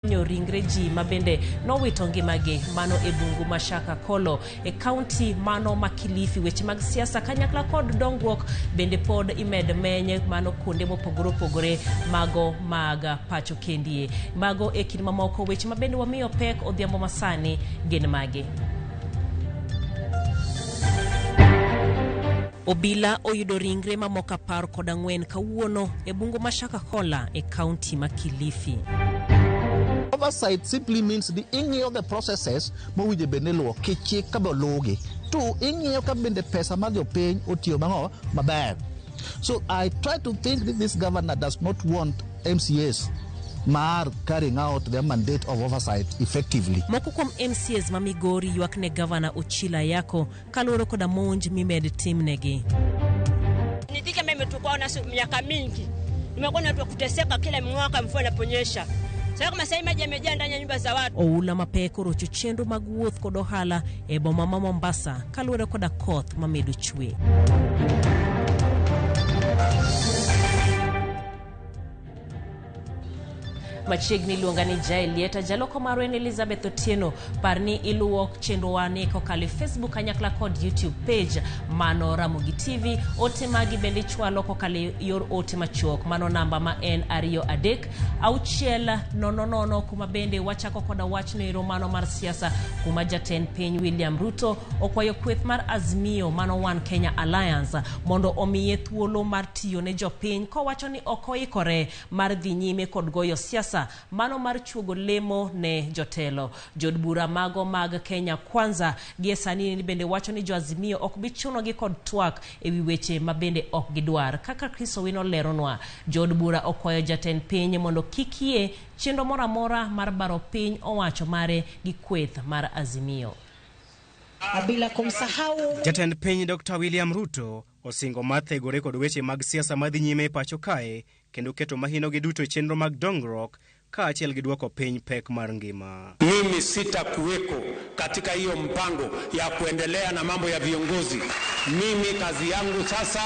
Ringre ji mabende nowito ngimagi mano e bungu ma Shakahola e kaunti mano ma Kilifi. Weche mag siasa kanyakla kod dongruok bende pod imed meny mano kuonde mopogore opogore mago mag pacho kendie. Mago e kind mamoko weche mabende wamiyo pek odhiambo masani gin magi. Obila oyudo ringre mamoko 14 kawuono e bungu ma Shakahola e kaunti ma Kilifi. Oversight simply means ni ing'iyo the processes mowinjo bed ni iluwo kichik ka be oluwgi. To ing'iyo ka bende pesa mar jopiny otiyo mang'o maber. So I try to think that this governor does not want MCAs mar carrying out their mandate of oversight effectively. Moko kuom MCAs ma Migori ywak ne gavana Ochilo Ayacko kaluwore koda monj mimed timnegi. Ni dhiki ambayo imetukua na miaka mingi, nimekuwa na kuteseka kila mwaka mvua inaponyesha. Sasa kama sasa maji yamejaa ndani ya nyumba za watu. Oula mapek orocho chenro mag wuoth kod ohala e boma ma Mombasa kaluwore koda koth mamedo chwe. Machiegni iluonga ni Jael Lieta, jaloko marwa en Elizabeth Otieno. Par ni iluwo chenrowa ni kokalo e Facebook kanyakla kod YouTube page mano Ramogi TV. Ote magi bende ichwalo kokalo e yor ote machuok mano namba ma en 2 3 6 0 0, kuma bende wachako koda wachno ero mano mar siasa kuma jatend piny William Ruto okwayo kweth mar Azimio mano One Kenya Alliance mondo omiye thuolo mar tiyo ne jopiny kowacho ni ok oikore mar dhi nyime kod goyo siasa mano mar chuogo lemo ne jotelo. Jood bura mago mag Kenya Kwanza gie sani ni bende wacho ni jo Azimio ok bi chunogi kod twak ewi weche ma bende ok gidwar. Kaka Chris Owino leronwa, jood bura okwayo jatend piny mondo kik yie chenro moro amora mar baro piny owacho mare gi kweth mar Azimio. Bila kumsahau Jatend piny Dr. William Ruto osingo mar thegore kod weche mag siasa madhi nyime e pacho kae kendo keto mahino gi duto e chenro mag dongruok kaachiel gi duoko piny pek mar ngima. Mimi sitakuweko katika hiyo mpango ya kuendelea na mambo ya viongozi. Mimi kazi yangu sasa,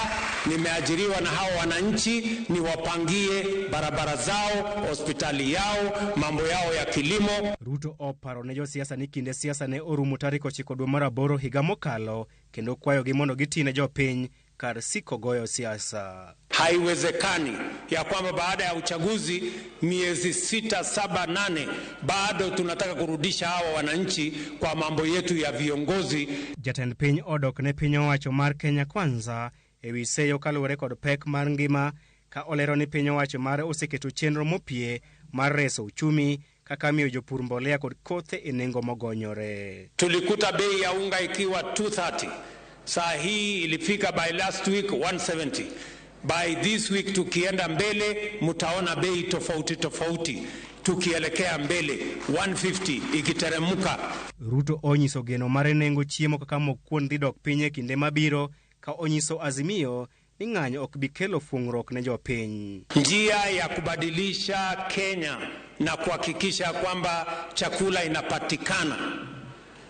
nimeajiriwa na hao wananchi, niwapangie barabara zao, hospitali yao, mambo yao ya kilimo. Ruto oparo ne josiasa ni kinde siasa ne orumo tarik 9 dwe mar 8 higa mokalo kendo kwayogi mondo giti ne jopiny kar siko goyo siasa. Haiwezekani ya kwamba baada ya uchaguzi miezi 6, 7, 8 bado tunataka kurudisha hawa wananchi kwa mambo yetu ya viongozi. Jatend piny odok ne piny owacho mar Kenya Kwanza ewi seyo kaluwore kod pek mar ngima ka olero ni piny owacho mare oseketo chenro mopie mar reso uchumi kaka miyo jopur mbolea kod kothe e nengo mogonyore. Tulikuta bei ya unga ikiwa 230. Saa hii ilifika by last week 170. By this week tukienda mbele mtaona bei tofauti tofauti, tukielekea mbele 150 ikiteremuka. Ruto onyiso geno mare nengo chiemo kaka mok kuon dhi dok piny e kinde mabiro ka onyiso Azimio ni ng'anyo ok bi kelo fuong'ruok ne jopiny. Njia ya kubadilisha Kenya na kuhakikisha kwamba chakula inapatikana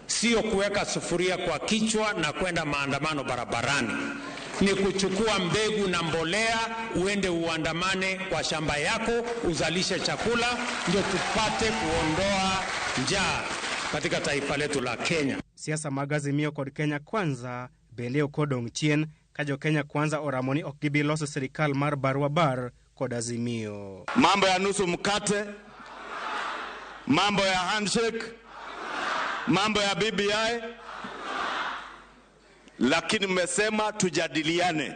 sio kuweka sufuria kwa kichwa na kwenda maandamano barabarani. Ni kuchukua mbegu na mbolea uende uandamane kwa shamba yako uzalishe chakula ndio tupate kuondoa njaa katika taifa letu la Kenya. Siasa mag Azimio kod Kenya Kwanza bende ok odong' chien ka jo Kenya Kwanza oramo ni ok gibi loso sirikal mar barua bar kod Azimio. Mambo ya nusu mkate, mambo ya handshake, mambo ya BBI, lakini mmesema tujadiliane.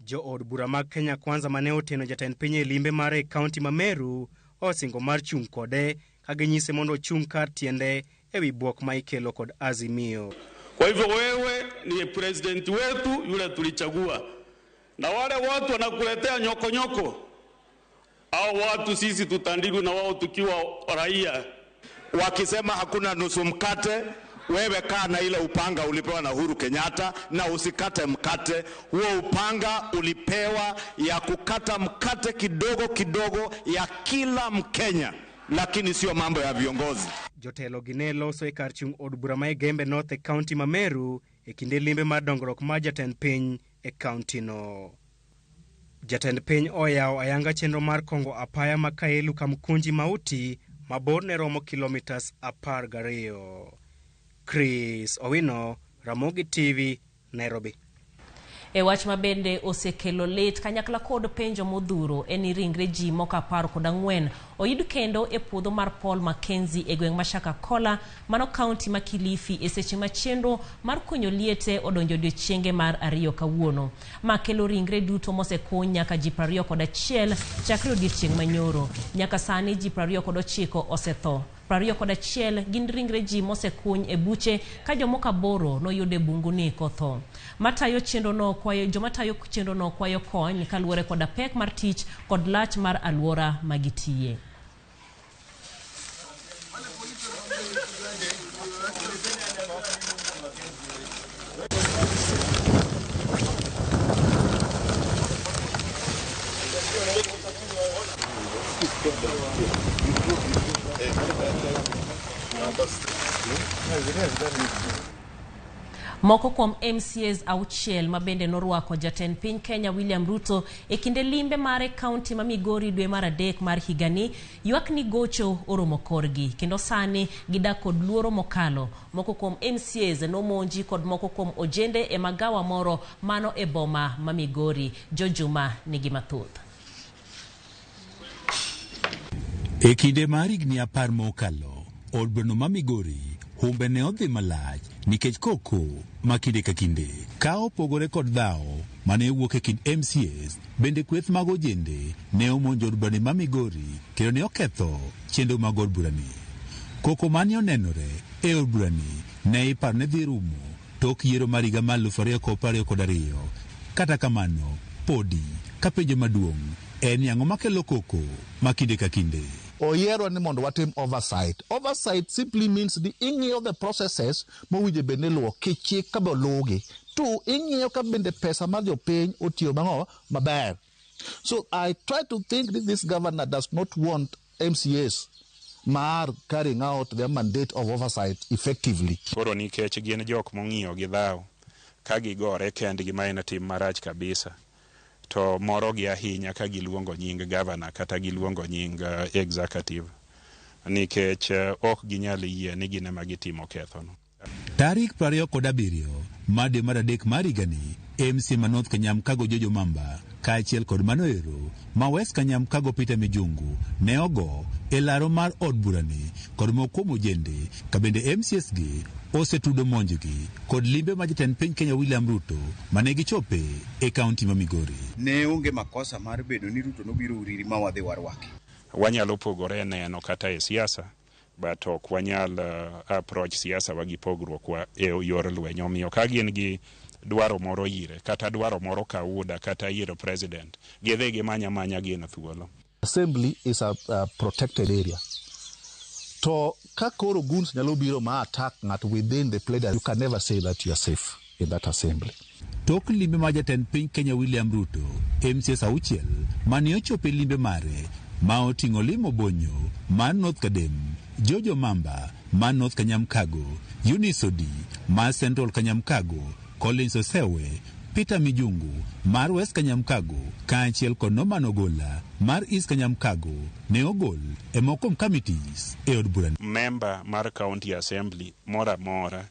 Jo od bura mag Kenya Kwanza mane oteno jatend piny e limbe mare e kaunti ma Meru osingo mar chung' kode ka ginyise mondo ochung' kar tiende ewi bwok ma ikelo kod Azimio. Kwa hivyo wewe ni president wetu yule tulichagua, na wale watu wanakuletea nyokonyoko, au watu sisi tutandikwe na wao tukiwa raia. Wakisema hakuna nusu mkate, wewe kaa na ile upanga ulipewa na Uhuru Kenyatta na usikate mkate. Huo upanga ulipewa ya kukata mkate kidogo kidogo ya kila Mkenya, lakini sio mambo ya viongozi. Jotelo gi ne loso e kar chung' od bura ma Igembe North e kaunti ma Meru e kinde limbe mar dongruok mar jatend piny e kaunti no. Jatend piny oyawo ayanga chenro mar kongo apaya ma Kaelu Kamkunji Mauti ma borne romo kilomitas 12. Chris Owino, Ramogi TV, Nairobi. E wach ma bende osekelo lit kanyakla kod penjo modhuro en ni ringre ji moko 14 oyud kendo e puodho mar Paul Mackenzie e gweng' ma Shakakola mano kaunti ma Kilifi e seche ma chenro mar kunyo liete odonjo odiechienge mar 2 kawuono. Ma kelo ringre duto mosekuny nyaka ji 21 chakre odiechieng' manyoro. Nyaka sani ji 29 osetho. 21 gin ringre ji mosekuny e buche ka jomoko 8 noyud e bunguni kotho. Matayo chenro no kwayo joma tayo chenro no kwayo kony kaluwore koda pek mar tich kod lach mar aluora magitiye. Moko kuom MCAs 6 ma bende norwako jatend piny Kenya William Ruto e kinde limbe mare kaunti ma Migori dwe mar 3 mar higani ywak ni gocho oromo korgi kendo sani gidak kod luoro mokalo. Moko kuom MCAs nomonji kod moko kuom ojende e magawa moro mano e boma ma Migori. Jojuma nigi mathoth. E kinde mar higni 10 mokalo, od burano ma Migori humbe ne odhi malach nikech koko ma kinde ka kinde. Ka opogore kod dhawo mane wuok e kind MCAs, bende kweth mag ojende ne omonjo od burani ma Migori kendo ne oketho chenro mag od burani. Koko mane onenore e od burani ne iparo ne dhi rumo tok yiero mar higa mar 2022. Kata kamano, podi ka penjo maduong' en ni ang'o makelo koko ma kinde ka kinde. Oyierwa ni mondo watim oversight. Oversight simply means ni ing'iyo the processes mowinjo bed ni iluwo kichik ka be oluwgi. Two, ing'iyo ka bende pesa mar jopiny otiyo mang'o maber. So I try to think that this governor does not want MCAs mar carrying out their mandate of oversight effectively. Koro nikech gin jok mong'iyo gi dhawo ka gigore kendgi ma en tim marach kabisa, to moro gi ahinya ka giluongo nying governor kata giluongo nying executive nikech ok ginyal yie ni gin ema gitimo kethono. Tarik 27 mar dwe mar 3 mar higani, MC ma North Kanyamkago Jojo Mamba kaachiel kod mano ero ma West Kanyamkago Peter Mijungu ne ogo e laro mar od burani kod moko kuom ojende ka bende MCAs gi osetudo monjgi kod limbe ma jatend piny Kenya William Ruto mane gichope e kaunti ma Migori. Ne onge makosa mar bedo ni Ruto nobiro Uriri ma wadhi warwake. Wanyalo pogore neno kata e siasa, but ok wanyal approach siasa wa gi pogruok wa e yor lweny. Omiyo ka gin gi dwaro moro ire kata dwaro moro kauda kata yiero president, gidhi gimanya manya gin thuolo. Assembly is a protected area. To ka koro goons nyalo biro ma attack ng'ato within the plenary, you can never say that you are safe in that assembly. Tok limbe ma jatend piny Kenya William Ruto, MCAs 6 mane ochopo e limbe mare ma oting'o Limo Bonyo mar North Kadem, Jojo Mamba mar North Kanyamkago, Eunice Odi mar Central Kanyamkago, Collins Osewe, Peter Mijungu mar West Kanyamkago kaachiel kod Norman Ogola mar East Kanyamkago ne ogol e moko kuom committees e od burani. Member mar County Assembly moro amora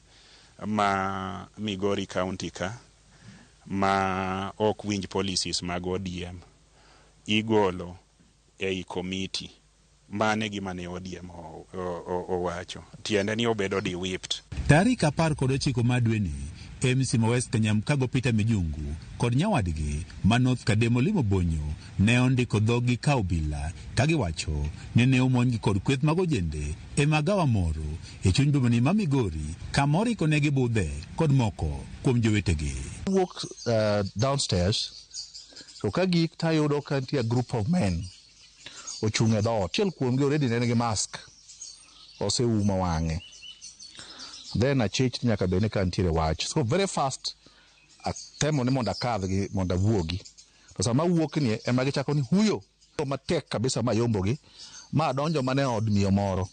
ma Migori County ka ma ok winj policies mag ODM igolo ei committee. Mane gima ne ODM owacho. Tiende ni obedo de-whipped. Tarik 19 mar dweni, MC ma West Kanyamkago Peter Mijungu kod nyawadgi ma North Kadem Olimo Bonyo ne ondiko dhoggi ka obila ka giwacho ni ne omonjgi kod kweth mag ojende e magawa moro e chuny bomani ma Migori kama oriko ne gibudhe kod moko kuom jowetegi. Wuok downstairs to ka gik tayudo ka nitie a group of men ochung' e dhoot. Achiel kuomgi already ne nigi mask oseumo wang'e. Then achich nyaka bed ni ka nitiere wach. So very fast atemo ni mondo akadhgi mondo awuogi. To sama awuok ni ema gichako ni huyo matek kabisa ma yombogi ma adonjo mana e od miyo moro.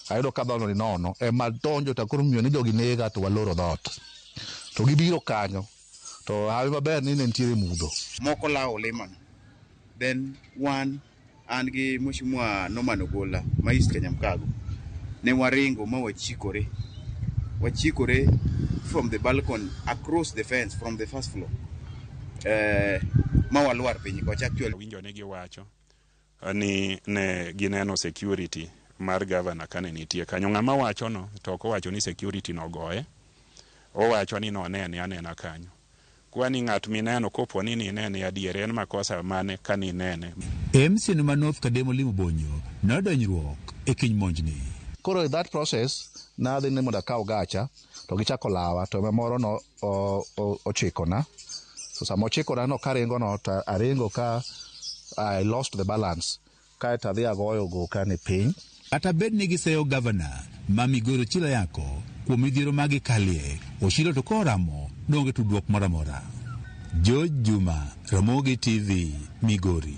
Ayudo ka dhoodno ni nono ema donjo to koro miyo ni jogi nega to waloro dhoot. To gibiro kanyo. To hawi maber ni ne nitiere mudho. Moko lawo limano. Then one an gi Mheshimiwa Norman Ogola ma East Kanyamkago ne waringo ma wachikore. Wachikore from the balcony across the fence from the first floor. Ma walwar piny kocha actually. Winjo ni giwacho ni ne gineno security mar governor kane nitie kanyo. Ng'ama wacho no to ok owacho ni security nogoye, owacho ni nonene anena kanyo. Kwani ng'at mineno kopo ni ninene adier en makosa mane ka ninene. MCA ma North Kademo Limo Bonyo nodonjruok e kiny monjni. Koro in that process nadhi ni mondo akaw gacha to gichako lawa to moro no ochikona. So sama ochikona no karingo no to aringo ka I lost the balance. Kaeto adhi agoyo goka ni piny. Kata bed ni giseyo gavana ma Migori Ochilo Ayako kuom midhiero ma gikalie, Ochilo to koramo donge tudruok moro amora. George Juma, Ramogi TV, Migori.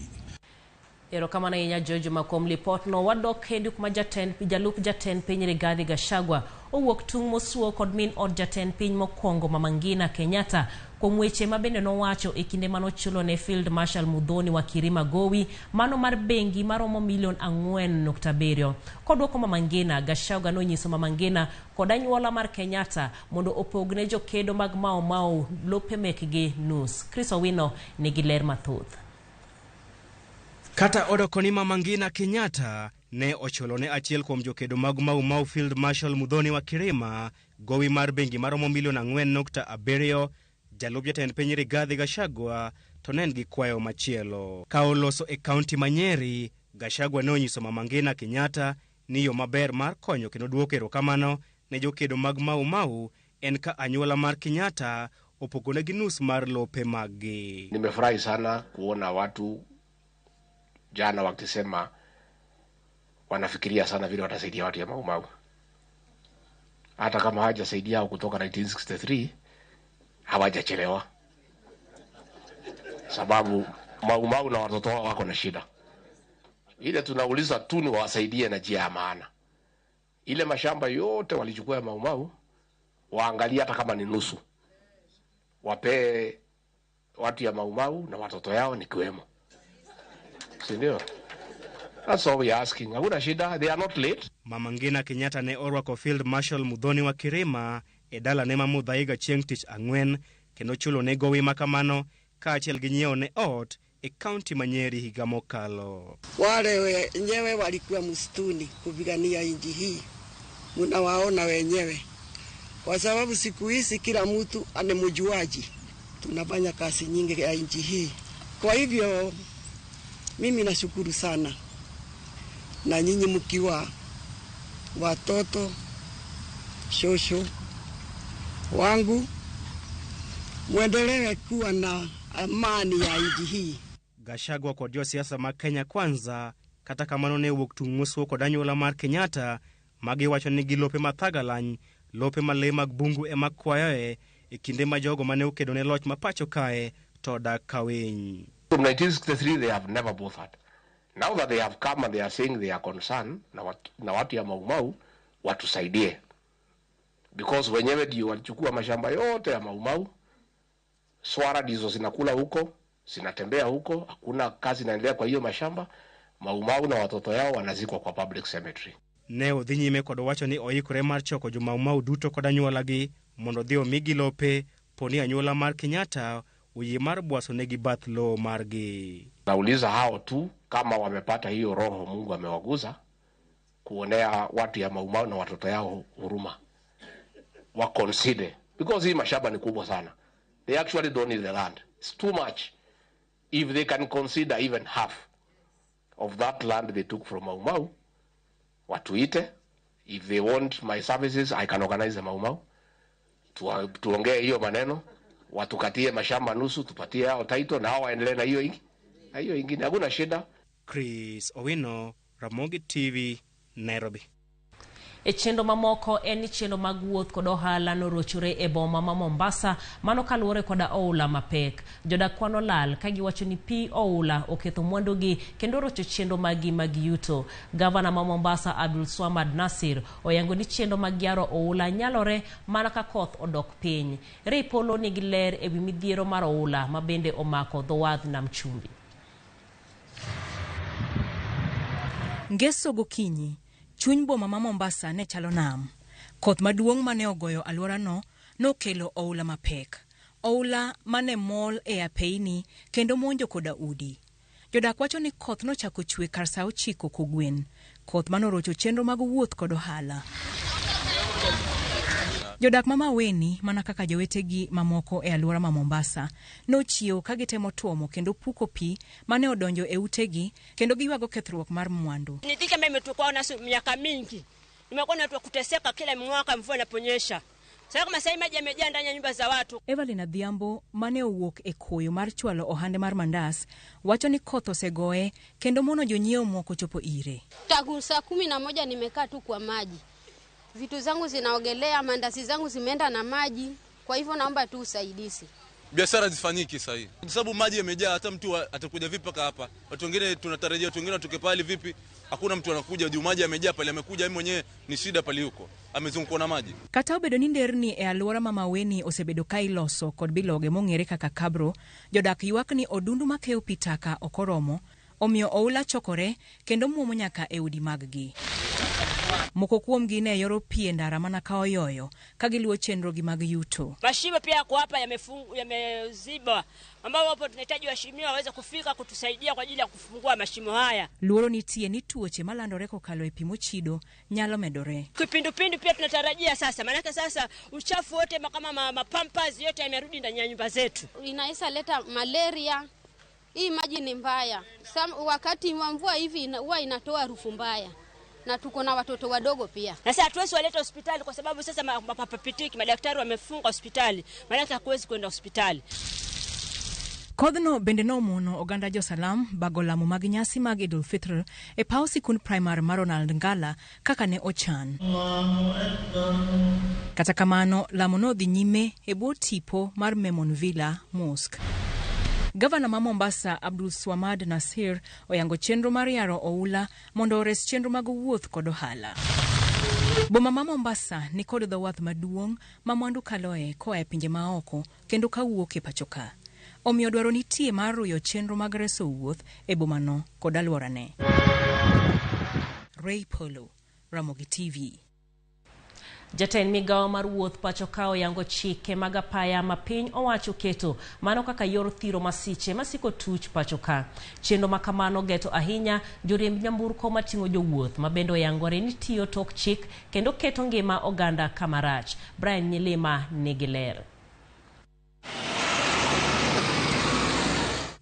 Erokamano ahinya George Juma kuom lipotno. Wadok kendo kuma jalup jatend piny Rigathi Gachagua owuok tung' mosuo kod min od jatend piny mokwongo Mama Ngina Kenyatta kuom weche ma bende nowacho e kinde manochulo ne Field Marshal Muthoni wa Kirima gowi mano mar bengi maromo milion 4.7. Kodwoko Mama Ngina, Gachagua nonyiso Mama Ngina kod anyuola mar Kenyatta mondo opogne jokedo mag Mau Mau lope mekgi nus. Chris Owino nigi ler mathoth. Kata odoko ni Mama Ngina Kenyatta ne ochulo ne achiel kuom jokedo mag Mau Mau Field Marshal Muthoni wa Kirima gowi mar bengi maromo milion 4.7, jalup jatend piny Rigathi Gachagua to ne en gi kwayo machielo. Ka oloso e kaunti ma Nyeri, Gachagua ne onyiso Mama Ngina Kenyatta ni yo maber mar konyo kendo duoko erokamano ne jokedo mag Mau Mau en ka anyuola mar Kenyatta opogonegi nus mar lope maggi. Nimefurahi sana kuona watu jana wakisema wanafikiria sana vile watasaidia watu ya Mau Mau. Hata kama hawajasaidia kutoka 1963 hawajachelewa, sababu Mau Mau na watoto wao wako na shida. Ile tunauliza tu ni wawasaidie na njia ya maana. Ile mashamba yote walichukua ya Mau Mau, waangalie hata kama ni nusu, wapee watu ya Mau Mau na watoto yao nikiwemo, si ndio? That's all we are asking. Hakuna shida, they are not late. Mama Ngina Kenyatta ne orwako Field Marshal Muthoni wa Kirima e dalane ma Muthaiga chieng' tich ang'wen kendo chulo ne gowi makamano kaachiel gi nyiewo ne ot e kaunti ma Nyeri higa mokalo. Wale wenyewe walikuwa msituni kupigania nchi hii, mnawaona wenyewe, kwa sababu siku hizi kila mtu anemjuaji. Tunafanya kazi nyingi ya nchi hii, kwa hivyo mimi nashukuru sana, na nyinyi mkiwa watoto shosho wangu muendelee kuwa na amani ya nchi hii. Gachagua kod josiasa mag Kenya Kwanza kata kamano ne owuok tung' mosuo kod anyuola mar Kenyatta magiwacho ni gi lope ma thagalany, lope ma lee mag bungu ema kwayoe e kinde ma jogo mane okedo ne loch ma pacho kae to odak ka winy. From 1963 they have never bothered. Now that they have come and they are saying they are concerned na watu ya Mau Mau watusaidie, because wenyewe ndio walichukua mashamba yote ya Mau Mau. Swara ndizo zinakula huko, zinatembea huko, hakuna kazi inaendelea kwa hiyo mashamba. Mau Mau na watoto yao wanazikwa kwa public cemetery. Ne odhi nyime kod wacho ni oikore mar choko jo Mau Mau duto kod anyuolagi mondo odhi omigi lope poni anyuola mar Kenyatta oyie mar bwaso negi bath lowo margi. Nauliza hao tu kama wamepata hiyo roho Mungu amewaguza kuonea watu ya Mau Mau na watoto yao huruma, wa consider, because hii mashamba ni kubwa sana. They actually don't need the land. It's too much. If they can consider even half of that land they took from Mau Mau, watuite. If they want my services, I can organize the Mau Mau. Tuongee hiyo maneno, watukatie mashamba nusu, tupatie hao title na hao waendelee na hiyo ingi. Na hiyo ingine hakuna shida. Chris Owino, Ramogi TV, Nairobi. E chenro mamoko en ni chenro mag wuoth kod ohala norochore e boma ma Mombasa mano kaluwore koda oula mapek. Jodak kwano lal ka giwacho ni pi oula oketho mwandugi kendo rocho chenro maggi mag yuto. Gavana ma Mombasa Abdul Swamad Nasir oyango ni chenro mag yaro oula nyalore mana ka koth odok piny. Ray Polo nigi ler ewi midhiero mar oula ma bende omako dho wadh Nam Chumbi. Ngeso gokinyi, chuny boma ma Mombasa ne chalo nam. Koth maduong' mane ogoyo alworano nokelo oula mapek. Oula mane mol e apeini kendo monjo koda udi. Jodak wacho ni koth nochako chwe kar sa 9 kogwen. Koth manorocho chenro mag wuoth kod ohala. Jodak ma Maweni, mana kaka jowetegi mamoko e alwora ma Mombasa, nochiew ka gitemo tuomo kendo puko pi mane odonjo e utegi kendo giywago kethruok mar mwandu. Ni dhiki ambayo imetukua naso miaka mingi. Nimekuwa na watu wa kuteseka kila mwaka mvua inaponyesha. Sasa kama sasa maji yamejaa ndani ya nyumba za watu. Evelyn Adhiambo mane owuok e koyo mar chwalo ohande mar mandas wacho ni koth osegoye kendo mono jonyiewo moko chopo ire. Tangu saa 11 nimekaa tu kwa maji. Vitu zangu zinaogelea, mandasi zangu zimeenda na maji. Kwa hivyo naomba tu usaidizi. Biashara zifanyiki sasa hivi. Kwa sababu maji yamejaa, hata mtu atakuja vipi paka hapa? Watu wengine tunatarajia watu wengine watoke pale vipi? Hakuna mtu anakuja juu maji yamejaa pale, amekuja yeye mwenyewe ni shida pale yuko. Amezungukwa na maji. Kata obedo ni nderni e alwora ma Maweni osebedo ka iloso kod biloge mong'ere kaka kabro, jodak ywak ni odundu makeyo pi taka ok oromo, omiyo oula chokore kendo muomo nyaka e udi maggi. Moko kuomgi ne yoro pi e ndara mana ka oyoyo ka giluwo chenrogi mag yuto. Mashimo pia yako hapa yameziba, ambao wapo tunahitaji waheshimiwa waweze kufika kutusaidia kwa ajili ya kufungua mashimo haya. Luoro nitie ni tuoche malandore kokalo e pi mochido nyalo medore. Kipindupindu pia tunatarajia sasa, maanake sasa uchafu wote kama mapampers yote yamerudi ndani ya nyumba zetu. Inaweza leta malaria. Hii maji ni mbaya. Wakati wa mvua hivi huwa inatoa harufu mbaya. Na tuko na watoto wadogo pia. Na sasa hatuwezi waleta hospitali kwa sababu sasa mapapitiki, madaktari wamefunga hospitali. Maana hakuwezi kwenda hospitali. Kodhno bende nomono oganda jo-Salam bago lamo mag nyasi mag Idul Fitr e paw sikund primar mar Ronald Ngala kaka ne ochan. Kata kamano, lamo nodhi nyime e bwo tipo mar Memon Villa Mosque. Gavana ma Mombasa Abdul Swamad Nasir oyango chenro mar yaro oula mondo ores chenro mag wuoth kod ohala. Boma ma Mombasa ni kod dho wath maduong' ma mwandu kaloe koa e pinje maoko kendo kawuok e pacho ka. Omiyo dwaro nitie mar ruyo chenro mag reso wuoth e bomano kod alworane. Ray Polo, Ramogi TV. Jatend migawo mar wuoth pacho ka oyango chike mag apaya ma piny owacho keto mano kaka yor thiro masiche masiko tuch pacho ka. Chenro ma kamano geto ahinya joriemb nyamburko mating'o jowuoth ma bende oyangore ni tiyo tok chik kendo keto ngima oganda kama rach. Brian Nyilima nigi ler.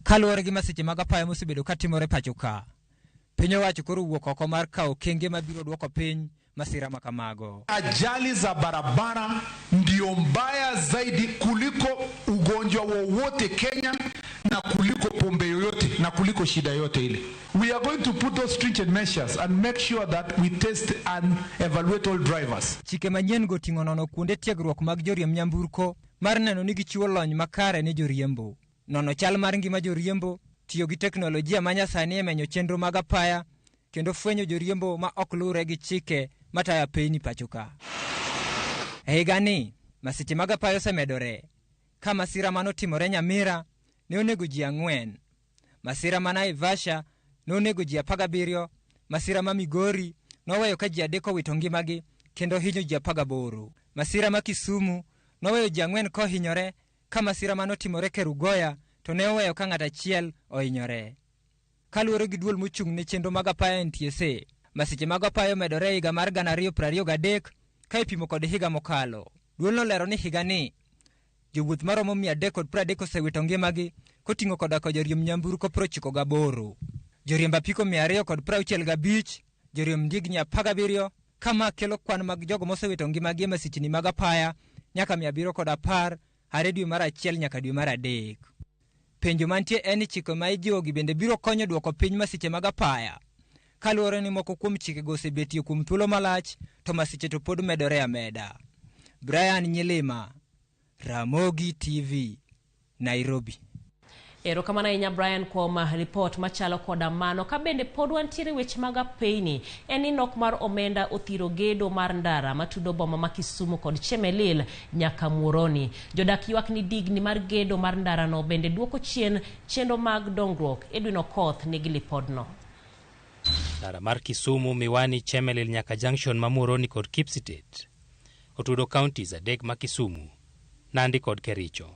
Kaluwore gi masiche mag apaya mosebedo katimore pacho ka, piny owacho koro owuok oko mar kawo okenge mabiro duoko piny masira makamago. Ajali za barabara ndio mbaya zaidi kuliko ugonjwa wowote Kenya na kuliko pombe yoyote na kuliko shida yote ile. We are going to put those stringent measures and make sure that we test and evaluate all drivers. Chike manyien go ting'o nono kuonde tiegruok mag joriemb nyamburko mar neno ni gichiwo lony makare ne joriembo, nono chal mar ngima joriembo, tiyo gi teknolojia manyasani e menyo chenro mag apaya, kendo fwenyo joriembo ma ok luwre gi chike matayo apeyni pacho ka. E higani, masiche mag apaya osemedore, ka masira manotimore Nyamira ne onego ji 4, masira ma Naivasha ne onego ji 17, masira ma Migori noweyo ka ji 3 owito ngimagi kendo hinyo ji 18, masira ma Kisumu noweyo ji 4 kohinyore, ka masira manotimore Kerugoya to ne oweyo ka ng'at achiel ohinyore. Kaluwore gi duol mochung' ne chenro mag apaya NTSA, masiche mag apaya omedore e higa mar 2023 ka ipimo kod higa mokalo. Duolno olero ni higani jowuoth maromo 330 osewito ngimagi koting'o koda ka joriemb nyamburko 98, joriemb apiko 265, joriemb ndigni 17, kama kelo kwan mag jogo mosewito ngimagi e masichni mag apaya nyaka 710 hare dwe mar 1 nyaka dwe mar 3. Penjo mantie en ni chike ma ijiwogi bende biro konyo duoko piny masiche mag apaya. kaluwore ni moko kuom chikego osebetie kuom thuolo malach to masiche to pod medore ameda. Brian Nyilima, Ramogi TV, Nairobi. Erokamano ahinya Brian kuom ripot machalo koda mano. Ka bende pod wantiere weche mag apeyni, en ni nok mar omenda othiro gedo mar ndara matudo boma ma Kisumu kod Chemelil nyaka Muhoroni. Jodak ywak ni digni mar gedo mar ndarano bende duoko chien chenro mag dongruok. Edwin Okoth nigi lipodno. Ndara mar Kisumu, Miwani, Chemelil nyaka junction ma Muhoroni kod Kipsitet otudo counties adek ma Kisumu, Nandi kod Kericho.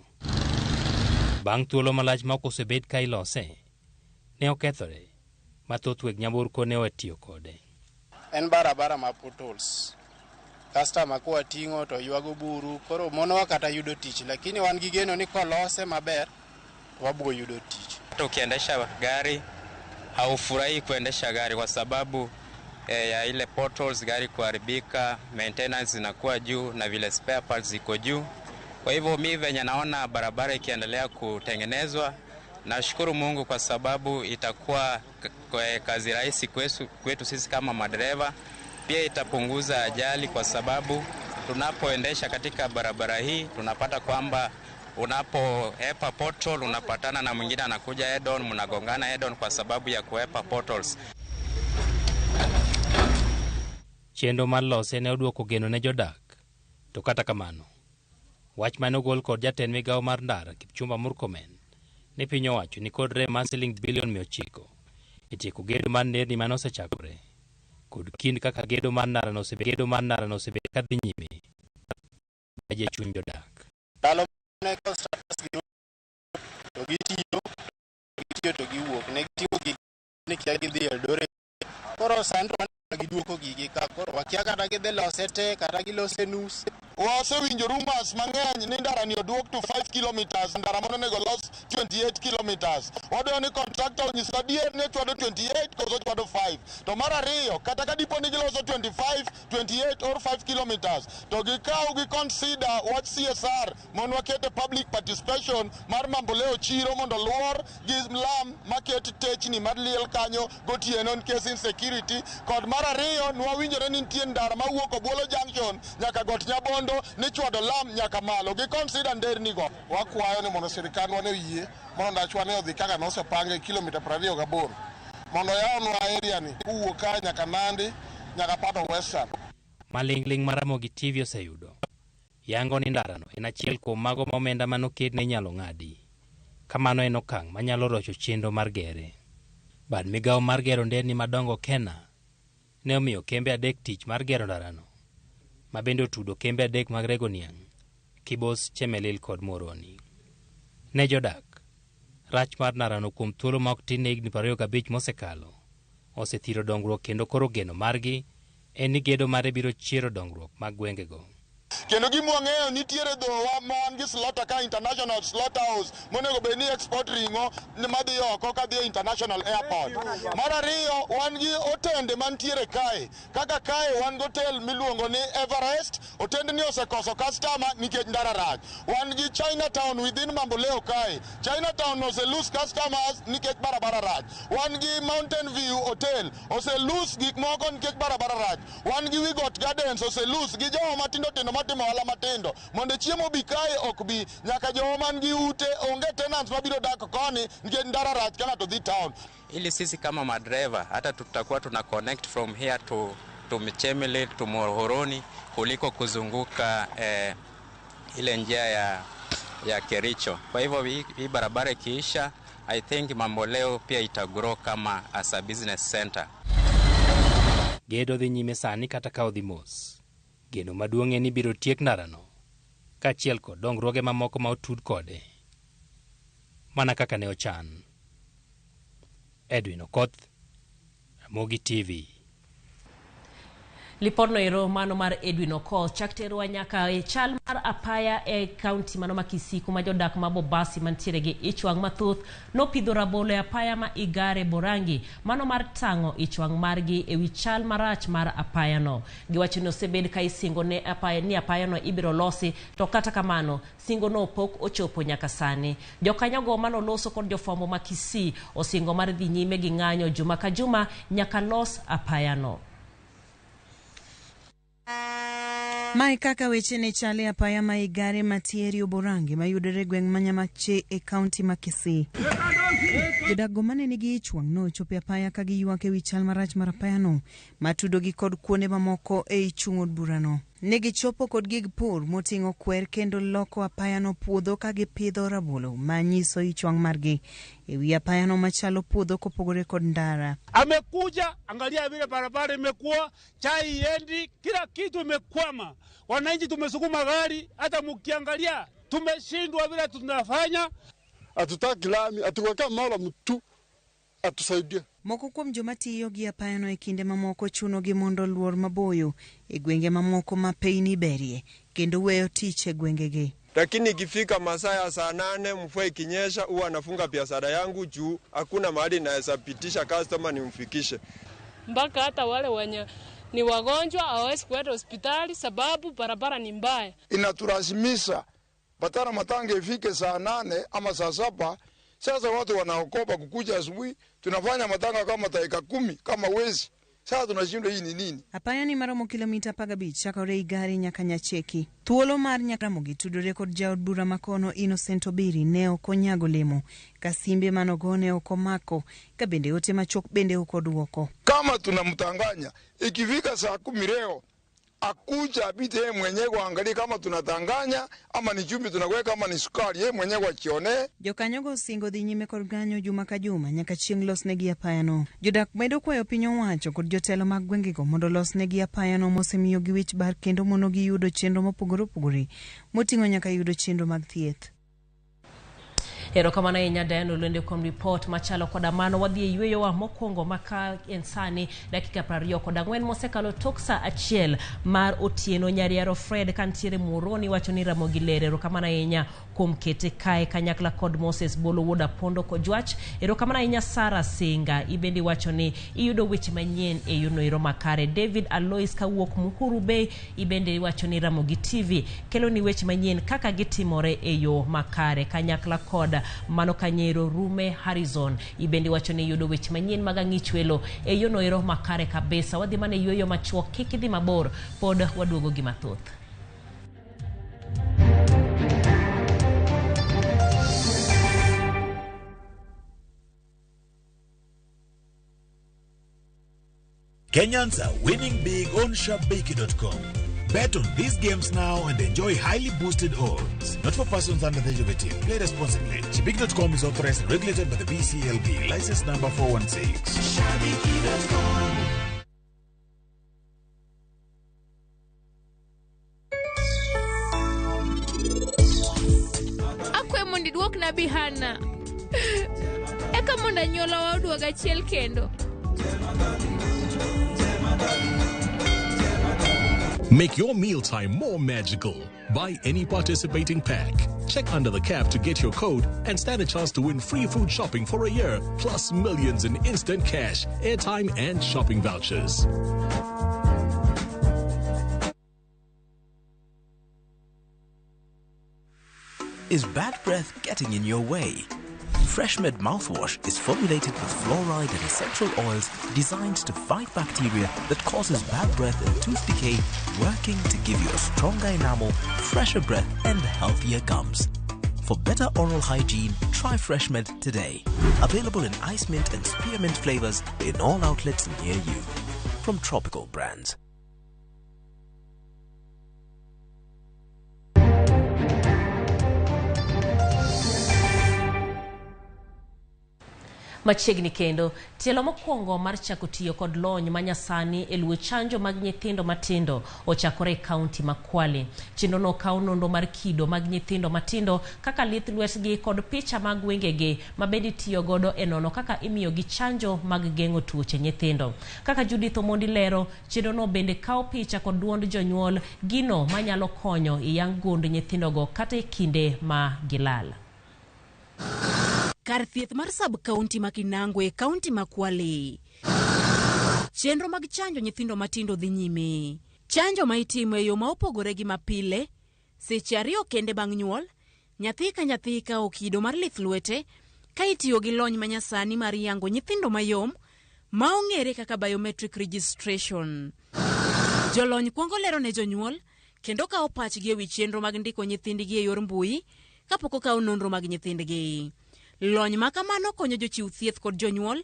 Bang' thuolo malach ma ok osebed ka ilose, ne okethore ma thoth weg nyamburko ne otiyo kode. En barabara ma potholes. Customer kwa ting'o to ywago buru, koro monowa kata yudo tich, lakini wan gi geno ni kolose maber to wabiro yudo tich. Hata ukiendesha gari haufurahii kuendesha gari kwa sababu ya ile potholes, gari kuharibika, maintenance inakuwa juu na vile spare parts ziko juu. Kwa hivyo mi venye naona barabara ikiendelea kutengenezwa, nashukuru Mungu kwa sababu itakuwa kazi rahisi kwetu sisi kama madereva. Pia itapunguza ajali kwa sababu tunapoendesha katika barabara hii tunapata kwamba unapohepa pothole unapatana na mwingine anakuja head on, mnagongana head on kwa sababu ya kuhepa potholes. Chenro mar lose ne oduoko geno ne jodak, to kata kamano, wach mane ogol kod jatend migawo mar ndara Kipchumba Murkomen ni piny owacho ni kod rem mar siling bilion 900 e tieko gedo mar nderni mane osechakore kod kind kaka gedo mar ndara nosebet kadhi nyime e chuny jodak. Ndalo mane constructors gi to gitiyo to giwuok, ne giting'o gigi ni kia gidhi Eldoret. Koro sani to giduoko gigi ka, koro wakia kata gidhi lose te kata gilose nus. Wasewinjo rumors mang'eny ni ndara ni oduok to 5 kilometers, ndara mano onego los 28 kilometers. Wadwaro ni contractor onyiswa adier ni ochwado 28 koso ochwado 5. To mar ariyo, kata ka dipo ni giloso 25, 28 or 5 kilometers, to gikaw gi consider wach CSR mondo wakete public participation mar Mamboleo chiro mondo luor gi lam maket techni mar liel kanyo gotieno nikech insecurity. Kod mar ariyo, nwawinjore ni nitie ndara mawuok Obwolo Junction nyaka Got Nyabondo ni chwado lam nyaka malo, gi consider nderni go. Wakwayo ni mondo sirikandwa ne oyie mondo ndachwa ne odhi kaka nosepange kilomita 28 mondo yawnwa area ni kowuok ka nyaka Nandi nyaka part of Western. Maling'ling' mar Ramogi TV oseyudo yango ni ndarano en achiel kuom mago ma omenda manoketne inyalo ng'adi. Kamano en okang' manyalo rocho chenro mar gere. Bad migawo mar gero nderni madongo Kena ne omiyo kembe adek tich mar gero ndarano, ma bende otudo kembe adek mag rego niang', Kibos, Chemelil kod Muhoroni. Ne jodak, rach mar ndarano kuom thuolo ma ok tin ne higni 25 mosekalo osethiro dongruok kendo koro geno margi en ni gedo mare biro chiero dongruok mag gwengego. Kendo gima wang'eyo nitiere dhowa ma wan gi slaughter ka international slaughterhouse monego bed ni export ring'o madhi oko kadhi e international airport. Mar ariyo, wan gi otende mantiere kae. Kaka kae wan gi hotel miluongo ni Everest, otendni osekoso customer nikech ndara rach. Wan gi Chinatown within Mamboleo kae. Chinatown ose lose customers nikech barabara rach. Wan gi Mountain View Hotel ose lose gik moko nikech barabara rach. Wan gi Wigot Gardens ose lose gi jowa matindo tindo matimo ohala matindo. Mondo chiemo bi kae ok bi, nyaka jowa man gi ute onge tenants mabiro dak koni nikech ndara rach ka ng'ato dhi town. Ili sisi kama madereva hata tutakuwa tuna connect from here to Chemelil to Muhoroni kuliko kuzunguka ile njia ya Kericho. Kwa hivyo hii barabara ikiisha, I think Mamboleo pia itagrow kama as a business center. Gedo dhi nyime sani kata ka odhi mos. Geno maduong' en ni biro tiek ndarano kaachiel kod dongruoge mamoko ma otud kode mana kaka ne ochan. Edwin Okoth, Ramogi TV. Lipodno ero mano mar Edwin Okoth chak terwa nyaka e chal mar apaya e kaunti mano ma Kisii kuma jodak ma Bobasi mantiere gi ich wang' mathoth nopidho rabolo e apaya ma Igare Borangi mano mar tang'o ich wang' margi ewi chal marach mar apayano. Giwacho ni osebed ka isingo ne apaya ni apayano ibiro losi to kata kamano singo no pok ochopo nyaka sani. Jokanyogo manoloso kod jofwambo ma Kisii osingo mar dhi nyime gi ng'anyo juma ka juma nyaka los apayano. Mae kaka weche ne chal e apaya ma Igare Matieri Oborangi mayudore e gweng' ma Nyamache e kaunti ma Kisii. Jodak go mane nigi ich wang' nochopo e apaya ka giywak ewi chal marach mar apayano matudogi kod kuonde mamoko ei chung' od burano. Ne gichopo kod gig pur moting'o kwer kendo loko apayano puodho ka gipidho rabolo manyiso ich wang' margi ewi apayano machalo puodho kopogore kod ndara. Amekuja, angalia vile barabara imekuwa, chai iendi, kila kitu imekwama. Wananchi tumesukuma gari, hata mkiangalia tumeshindwa vile tunafanya. Hatutaki lami, atuweka mara mtu atusaidie. Moko kuom joma tiyo gi apayano e kinde mamoko chunogi mondo luor maboyo e gwenge mamoko ma peyni berie kendo weyo tich e gwengegi. Lakini ikifika masaa ya saa 8 mvua ikinyesha, huwa nafunga biashara yangu juu hakuna mahali naweza pitisha customer nimfikishe. Mpaka hata wale wenye ni wagonjwa hawawezi kuenda hospitali sababu barabara ni mbaya. Inatulazimisha batara matanga ifike saa 8 ama saa 7. Sasa watu wanaokopa kukuja asubuhi, tunafanya matanga kama dakika 10 kama wezi. Sasa tunashindwa hii ni nini? Apaya ni maromo kilomita 15 chakore Igare nyaka Nyacheki. Thuolo mar Nyakaramogi tudore kod jaod bura makono Innocent Obiri ne ok onyago lemo ka simbe manogone ok omako ka bende ote machuok bende ok oduoko. Kama tunamtanganya ikifika saa 10 leo akuja apite yeye mwenyewe angalie kama tunatanganya ama ni chumvi tunaweka ama ni sukari, yeye mwenyewe achione. Jokanyogo osingo dhi nyime kod ng'anyo juma ka juma nyaka chieng' losnegi apayano. Jodak medo kwayo piny owacho kod jotelo mag gwengego mondo losnegi apayano mosemiyogi wich bar kendo monogi yudo chenro mopogore opogore moting'o nyaka yudo chenro mag thieth. Erokamano ahinya Diana Olwende kuom ripot machalo koda mano. Wadhi e yweyowa mokwongo maka en sani dakika 24 mosekalo tok saa 1 mar otieno. Nyariero Fred kantiere Muhoroni wacho ni Ramogi ler. Erokamano ahinya kuom kete kae kanyakla kod Moses Bolo wuod Apondo Kojwach. Erokamano ahinya Sara Singa, ibendi wacho ni iyudo weche manyien e yono ero makare. David Alois kawuok Muhuru Bay ibende wacho ni Ramogi TV kelo ni weche manyien kaka gitimore e yo makare kanyakla kod mano Kanyero Rume Harrison ibendi wacho ni yudo weche manyien mag ang'ichwelo e yono ero makare kabisa. Wadhi mana yueyo machuok, kik idhi mabor, pod waduogo gi mathoth. Kenyans are winning big on Shabiki.com. Bet on these games now and enjoy highly boosted odds. Not for persons under the age of 18. Play responsibly. Shabiki.com is authorized and regulated by the BCLB. License number 416. Shabiki.com. Akwe mondo iduokna Bihana. Eka mondo anyuola oduog achiel kendo. Make your mealtime more magical. Buy any participating pack. Check under the cap to get your code and stand a chance to win free food shopping for a year, plus millions in instant cash, airtime, and shopping vouchers. Is bad breath getting in your way? FreshMed mouthwash is formulated with fluoride and essential oils designed to fight bacteria that causes bad breath and tooth decay, working to give you a stronger enamel, fresher breath, and healthier gums. For better oral hygiene, try FreshMed today. Available in ice mint and spearmint flavors in all outlets near you. From Tropical Brands. Machiegni kendo, tielo mokwongo mar chako tiyo kod lony manyasani e luwo chanjo mag nyithindo matindo ochakore e kaunti ma Kwale. Chenrono kawo nonro mar kido mag nyithindo matindo kaka lith lwetgi kod picha mag wengegi ma bende itiyo godo e nono kaka imiyogi chanjo mag geng'o tuoche nyithindo. Kaka Judith Omondi lero, chenrono bende kawo picha kod duond jonyuol, gino manyalo konyo iyang gund nyithindogo kata e kinde ma gilal. Kar thieth mar sub county ma Kinango e kaunti ma Kwale. Chenro mag chanjo nyithindo matindo dhi nyime. Chanjo ma itimo e yo ma opogore gi mapile, seche 2 kende bang' nyuol, nyathi ka nyathi kawo kido mar lith lwete ka itiyo gi lony manyasani mar yango nyithindo mayom ma ong'ere kaka biometric registration. Jolony kwongo lero ne jonyuol kendo kawo pachgi e wi chenro mag ndiko nyithindgi e yor mbui kapok okaw nonro mag nyithindgi. Lony ma kamano konyo jochiw thieth kod jonyuol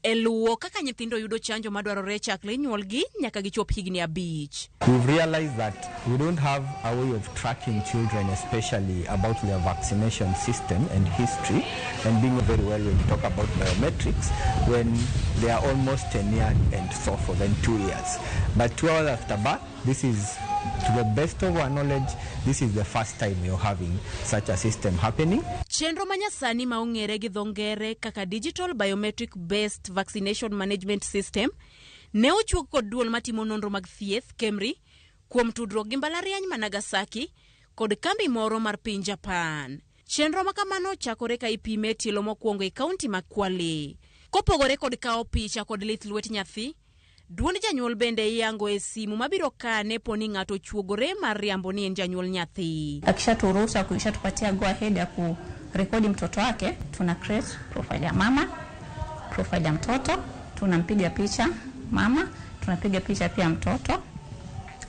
e luwo kaka nyithindo yudo chanjo madwarore chakre nyuolgi nyaka gichop higni 5. We've realized that we don't have a way of tracking children, especially about their vaccination system and history, and being very well when you talk about biometrics, when they are almost 10 years and so forth, and 2 years. But 2 hours after birth, this is, to the best of our knowledge, this is the first time you're having such a system happening. Chenro manyasani ma ong'ere gi dho ngere kaka Digital Biometric Based Vaccination Management System ne ochuog kod duol matimo nonro mag thieth KEMRI kuom tudruok gi mbalariany ma Nagasaki kod kambi moro mar piny Japan. Chenro ma kamano chakore ka ipime tielo mokwongo e kaunti ma Kwale. Kopogore kod kawo picha kod lith lwet nyathi, duond janyuol bende iyango e simu mabiro kane po ni ng'ato ochuogore mar riambo ni en janyuol nyathi. Akishaturuhusu, akishatupatia go ahead ya kurekodi mtoto wake, tuna create profile ya mama, profile ya mtoto, tunampiga picha mama, tunapiga picha pia mtoto.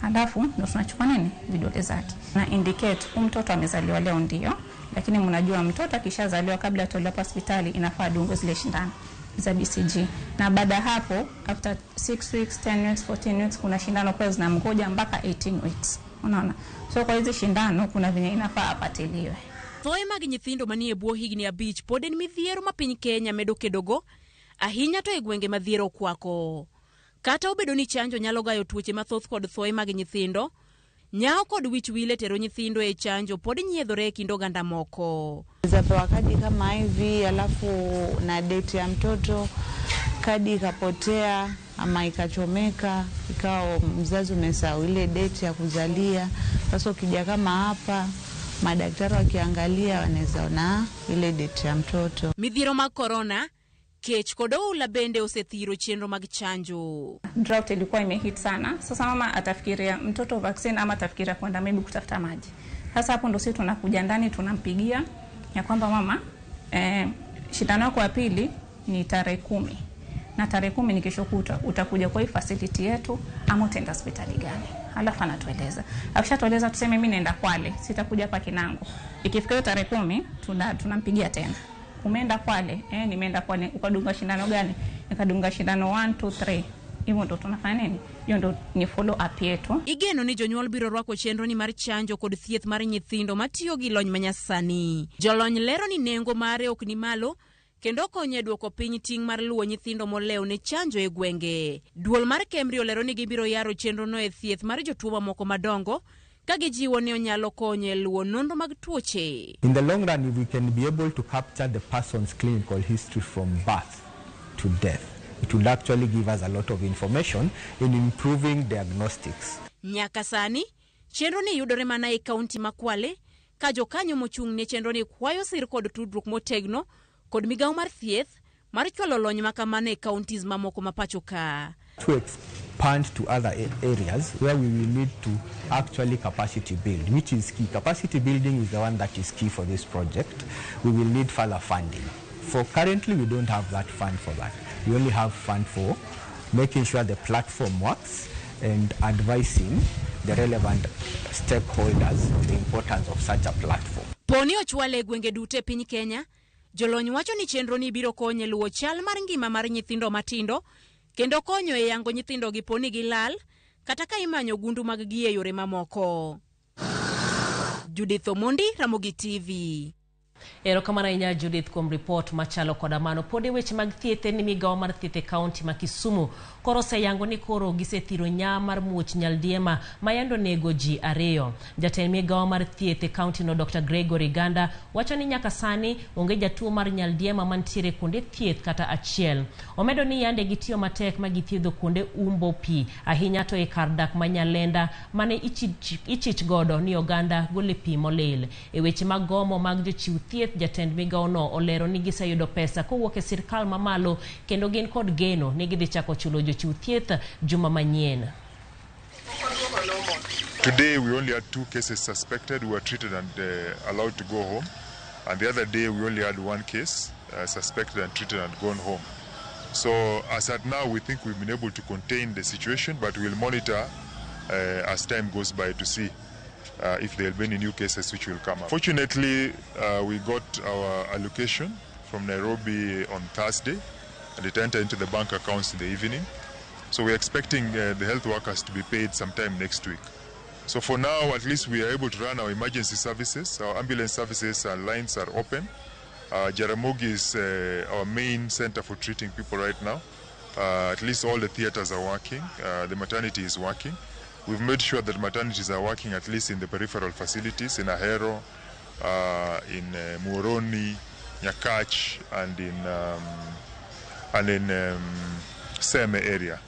Alafu ndo tunachukua nini? Vidole zake. Na indicate huyu mtoto amezaliwa leo ndio, lakini mnajua mtoto akishazaliwa kabla atolewe hospitali inafaa adungwe zile shindano za BCG. Na baada hapo after 6 weeks, 10 weeks, 14 weeks kuna shindano kwa zinamgoja mpaka 18 weeks. Unaona? So kwa hizi shindano kuna venye inafaa apatiliwe. Thoe mag nyithindo manie bwo higni 5 pod en midhiero ma piny Kenya medo kedogo, ahinya to e gwenge ma dhier okwako. Kata obedo ni chanjo nyalo gayo tuoche mathoth kod thoe mag nyithindo, nyao kod wich wil e tero nyithindo e chanjo pod nyiedhore e kind oganda moko. Zapewa kadi kama hivi, alafu na date ya mtoto, kadi ikapotea ama ikachomeka, ikawa mzazi umesahau ile date ya kuzalia. Sasa ukija kama hapa, madaktari wakiangalia wanaweza ona ile date ya mtoto. Midhiero mag korona, kech kod oula bende osethiro chenro mag chanjo. Drought ilikuwa imehit sana. Sasa mama atafikiria mtoto vaccine ama atafikiria kwenda maybe kutafuta maji. Sasa hapo ndo sisi tunakuja ndani tunampigia ya kwamba mama, shindano yako ya pili ni tarehe 10. Na tarehe 10 ni kesho kutwa utakuja kwa hii facility yetu ama utaenda hospitali gani? Alafu anatueleza. Akishatueleza tuseme mimi naenda Kwale, sitakuja hapa Kinango. Ikifika hiyo tarehe 10 tunampigia tena. Umeenda Kwale? Nimeenda Kwale. Ukadunga shindano gani? Nikadunga shindano 1 2 3. Hivyo ndo tunafanya nini? Hiyo ndo ni follow up yetu. Igeno ni jonyuol biro rwako chenro ni mar chanjo kod thieth mar nyithindo matiyo gi lony manyasani. Jolony lero ni nengo mare ok ni malo kendo konyo e duoko piny ting' mar luwo nyithindo molewo ne chanjo e gwenge. Duol mar KEMRI olero ni gibiro yaro chenrono e thieth mar jotuo mamoko madongo ka gijiwo ni onyalo konyo e luwo nonro mag tuoche. In the long run, if we can be able to capture the person's clinical history from birth to death, it will actually give us a lot of information in improving diagnostics. Nyaka sani, chenro ni yudore mana e kaunti ma Kwale, ka jokanyo mochung' ne chenro ni kwayo sir kod tudruok motegno kod migawo mar thieth mar chwalo lony ma kamano e counties mamoko ma pacho ka. To expand to other areas where we will need to actually capacity build, which is key. Capacity building is the one that is key for this project. We will need further funding. For currently, we don't have that fund for that. We only have fund for making sure the platform works and advising the relevant stakeholders on the importance of such a platform. Poni ochwale e gwenge duto e piny Kenya, jolony wacho ni chenro ni biro konyo e luwo chal mar ngima mar nyithindo matindo kendo konyo e yango nyithindo gi poni gilal kata ka imanyo gundu mag gi e yore mamoko. Judith Omondi, Ramogi TV. Erokamano ahinya Judith kuom ripot machalo koda mano. Pod e weche mag thieth en ni migawo mar thieth e kaunti ma Kisumu koro oseyango ni koro gisethiro nya mar muoch nyaldiema ma yande onego ji 2. Jatend migawo mar thieth e kaunti no Dr. Gregory Ganda wacho ni nyaka sani onge jatuo mar nyaldiema mantiere kuonde thieth kata achiel. Omedo ni yande gitiyo matek ma githiedho kuonde umbo pi ahinya to e kar dak ma Nyalenda mane ichich godo ni oganda gole pi molil. E weche mag gomo mag jochiw thieth, jatend migawono olero ni giseyudo pesa kowuok e sirkal mamalo kendo gin kod geno ni gidhi chako chulo jochiw thieth juma manyien. Today we only had 2 cases suspected who were treated and allowed to go home, and the other day we only had 1 case suspected and treated and gone home. So as at now we think we've been able to contain the situation, but we'll monitor as time goes by to see if there will be any new cases which will come up. Fortunately, we got our allocation from Nairobi on Thursday, and it entered into the bank accounts in the evening. So we're expecting the health workers to be paid sometime next week. So for now, at least we are able to run our emergency services. Our ambulance services and lines are open. Jaramogi is our main center for treating people right now. At least all the theaters are working. The maternity is working. We've made sure that maternities are working at least in the peripheral facilities, in Ahero, in Muoroni, Nyakach, and in Seme area.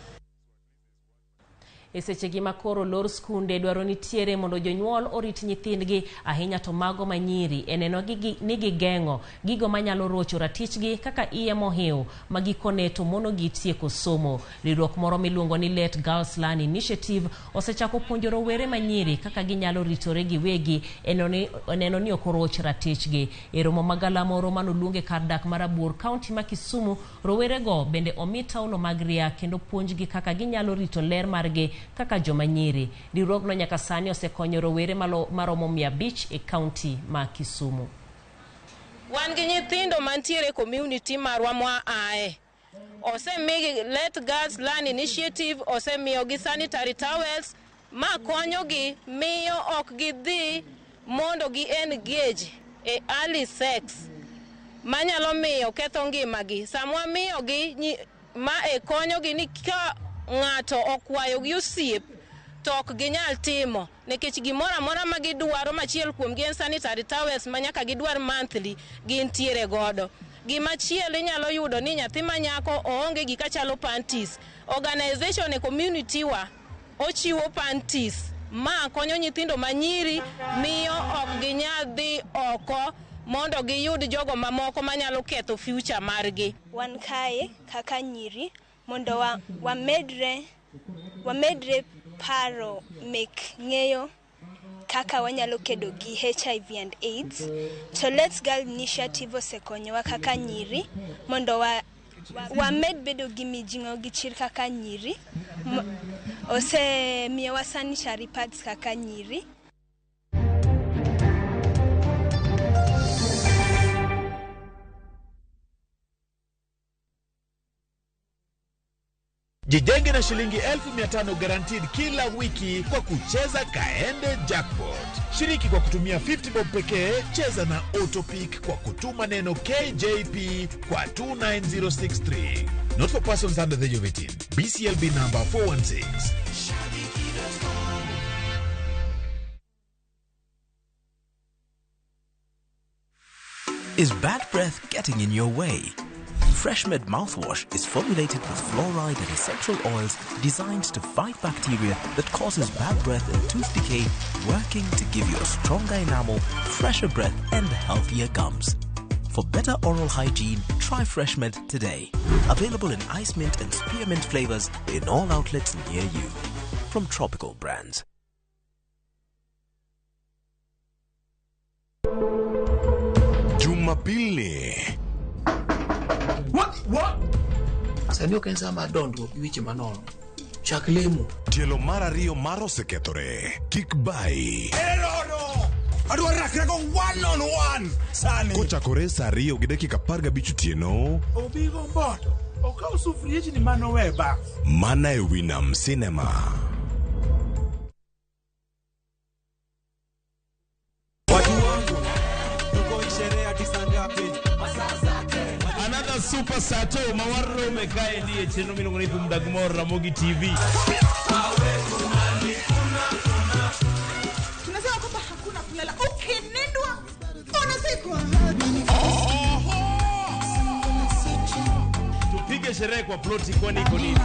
E sechegi ma koro lor skunde dwaro nitiere mondo jonyuol orit nyithindgi ahinya to mago manyiri e neno ni gigeng'o gigo manyalo rocho ratichgi kaka iye mohiw ma gikone to monogi tieko somo. Riwruok moro miluongo ni Let Girls Learn Initiative osechako puonjo rowere manyiri kaka ginyalo ritore giwegi e neno ni ok oroch ratichgi. E romo magalamoro manoluonge kar dak mar Abuor, kaunti ma Kisumu, rowerego bende omi taulo mag ria kendo puonjgi kaka ginyalo rito ler margi kaka joma nyiri. Riwruogno nyaka sani osekonyo rowere maromo 500 e kaunti ma Kisumu. Wan gi nyithindo mantiere community marwa mwa ae. Osemigi Let Girls Learn Initiative osemiyogi sanitary towels ma konyogi miyo ok gidhi mondo gi engage e early sex manyalo miyo ketho ngimagi. Samwa miyogi ma e konyogi ni ka ng'ato okwayo gi osiep to ok ginyal timo nikech gimoro amora ma gidwaro machiel kuom gi en sanitary towels ma nyaka gidwar monthly gintiere godo. Gimachielo inyalo yudo ni nyathi ma nyako oonge gika chalo panties. Organization e community wa ochiwo panties ma konyo nyithindo manyiri miyo ok ginyal dhi oko mondo giyud jogo mamoko manyalo ketho future margi. Wan kae kaka nyiri mondo wamedre paro mek ng'eyo kaka wanyalo kedo gi HIV and AIDS. To Let's Girl Initiative osekonyowa kaka nyiri mondo wamed bedo gi mijing'o gi chir kaka nyiri. Osemiyowa sanitary pads kaka nyiri. Jijenge na shilingi 1500 guaranteed kila wiki kwa kucheza Kaende Jackpot. Shiriki kwa kutumia 50 bob pekee, cheza na Autopick kwa kutuma neno KJP kwa 29063. Not for persons under the age of 18. BCLB number 416. Is bad breath getting in your way? Freshmed mouthwash is formulated with fluoride and essential oils designed to fight bacteria that causes bad breath and tooth decay, working to give you a stronger enamel, fresher breath, and healthier gums. For better oral hygiene, try Freshmed today. Available in ice mint and spearmint flavors in all outlets near you. From Tropical Brands. Jumapili. What? Sani ok en sa mar dondruok gi weche manono. Chak lemo. Tielo mar ariyo mar osekethore. Kik bai. Erono! Adwa rakre go 1 on 1 sani. Kochakore saa 2:15 otieno. Obigo mboto. Okaw sufriechni manowe ba. Mana e Winam Cinema. Watu wangu, tuko sherehe hadi saa Hapa sato mawarome kaendi e chenro miluongo ni Thum Dag Mor Ramogi TV. Tunasema kwamba hakuna kulala, ukinindwa unazikwa. Tupige sherehe kwa ploti kwani iko nini?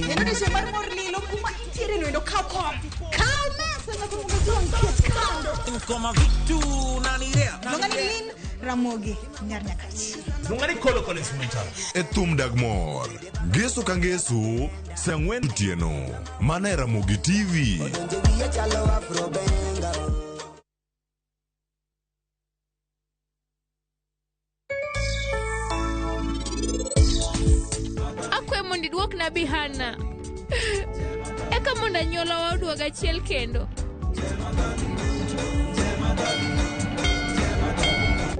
Neno ni shemar mor lilo kuma intiere no kaw kom. Kaw mesa na kuma dong ket kando. Koma vitu nanirea. Longani lin Ramogi nyar nyakach. Longani kolo kolo instrumental. E Thum Dag Mor. Ngeso ka ngeso, saa 4 otieno. Mana e Ramogi TV. Akwe mondo iduok na Bihana. Eka mondo anyuola oduog achiel kendo.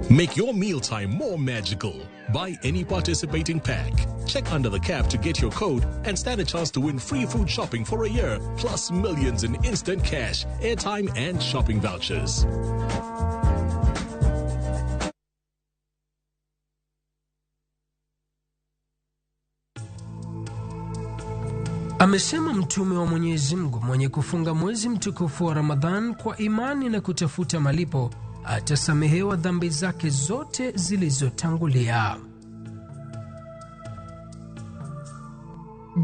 Make your mealtime more magical. Buy any participating pack. Check under the cap to get your code and stand a chance to win free food shopping for a year, plus millions in instant cash, airtime, and shopping vouchers. Amesema Mtume wa Mwenyezi Mungu, mwenye kufunga mwezi mtukufu wa Ramadhan kwa imani na kutafuta malipo atasamehewa dhambi zake zote zilizotangulia.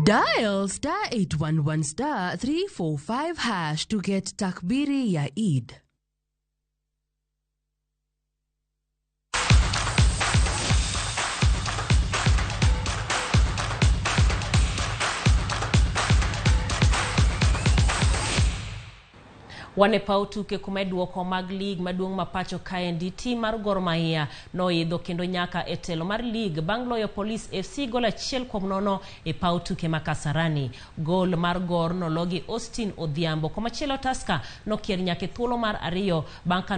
Dial star 811 star 345 hash to get Takbiri ya Eid. Wan e paw tuke kuma e duoko mag lig maduong' ma pacho kaendi tim mar Gor Mahia noidho kendo nyaka e telo mar lig bang' loyo Police FC gol 1-0 e paw tuke ma Kasarani. Gol mar Gor nologi Austin Odhiambo. Komachielo Tusker nokier nyaka e thuolo mar 2 bang' ka